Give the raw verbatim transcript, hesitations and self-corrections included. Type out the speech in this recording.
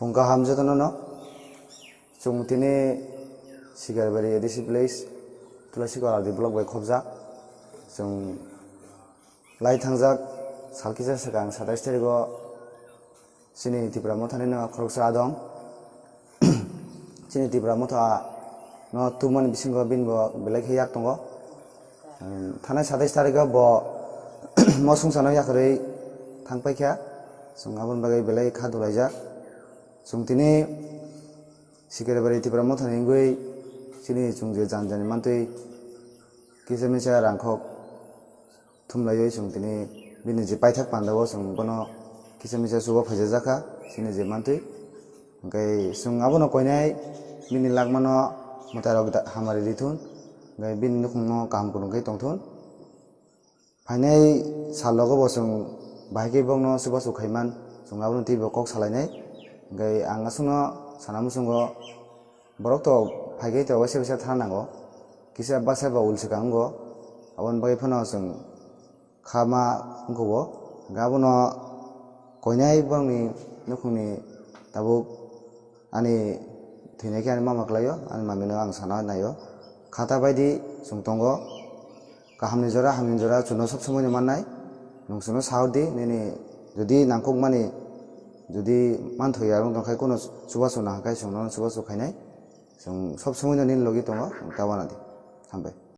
Phung kaham jotono no. Chwng tini Sikarbari A D C village, Tulasi Kala di block bai khobjak. Chwng lai thangjak sal kisa swkang satais tarigo chini Tipra Mothani no khoroksa adong. Chini Tipra Motha no tumani bisingo bini bo belai khe yak tongo. Thanai satais tarigo bo mosungsano yakarwi thangpaikha. Chwng aboni bagwi belai kha dulaijak. Chwng tini Sikarbari Tipra Mothani wngwi chini chwng je jan jani mantwi kisa misa rangkhok thumlaiwi chwng tini bini je paithak pandao chwng bono kisa misa chuba phaijajakha chini je mantwi. Hwnkhe chwng abono koinai bini lagmano mwtairok da-, hamari rithun, hwnkhe bini nukhungno kaham kwrwng khe tongthun. Phainai salogo bo chwng bahai khe bokno chubachu khaiman, chwng abono teibo kok salainai. Hwnkhe ang aswkno sana muchungo borok to phai khe to waisa waisa thana nango, kisa baksa ba ul swkang wngo, aboni bagwi phano chwng kha ma wngkha o. Hwnkhe abono koinai borokni nukhungni tabuk ani thwinai khe ani mama kwlaio, ani mamino ang sana naio. Kha ta baidi chwng tongo, kahamni jora, hamyani jora chwngno sob somoino mannai. Nwng chwngno sa hor di, nini jodi nangkukmani jodi manthoya wng tong khe, kuno chubachu nang khe chwngno chubachu khainai. Chwng sob somoino nini logi tongo, ta uanadi. Hambai.